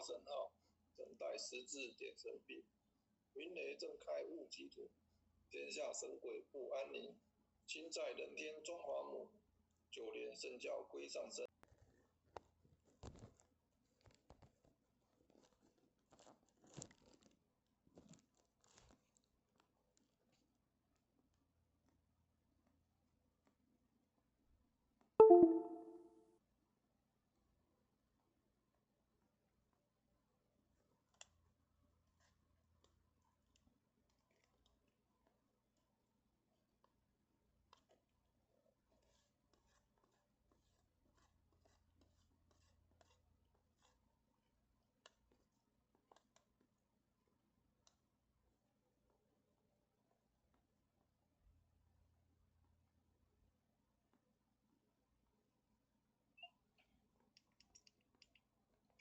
圣号，等待时至点神兵。云雷震开雾积土，天下神鬼不安宁。亲在人天中华母，九莲圣教归上身。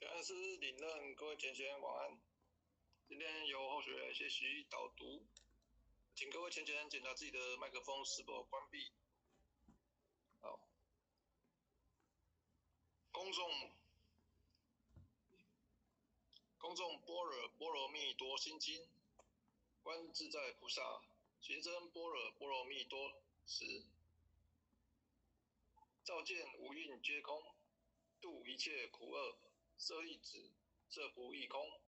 感恩师领任，各位前贤晚安。今天由后学来学习导读，请各位前贤检查自己的麦克风是否关闭。好，恭诵般若波罗蜜多心经，观自在菩萨行深般若波罗蜜多时，照见五蕴皆空，度一切苦厄。舍利子，色不异空，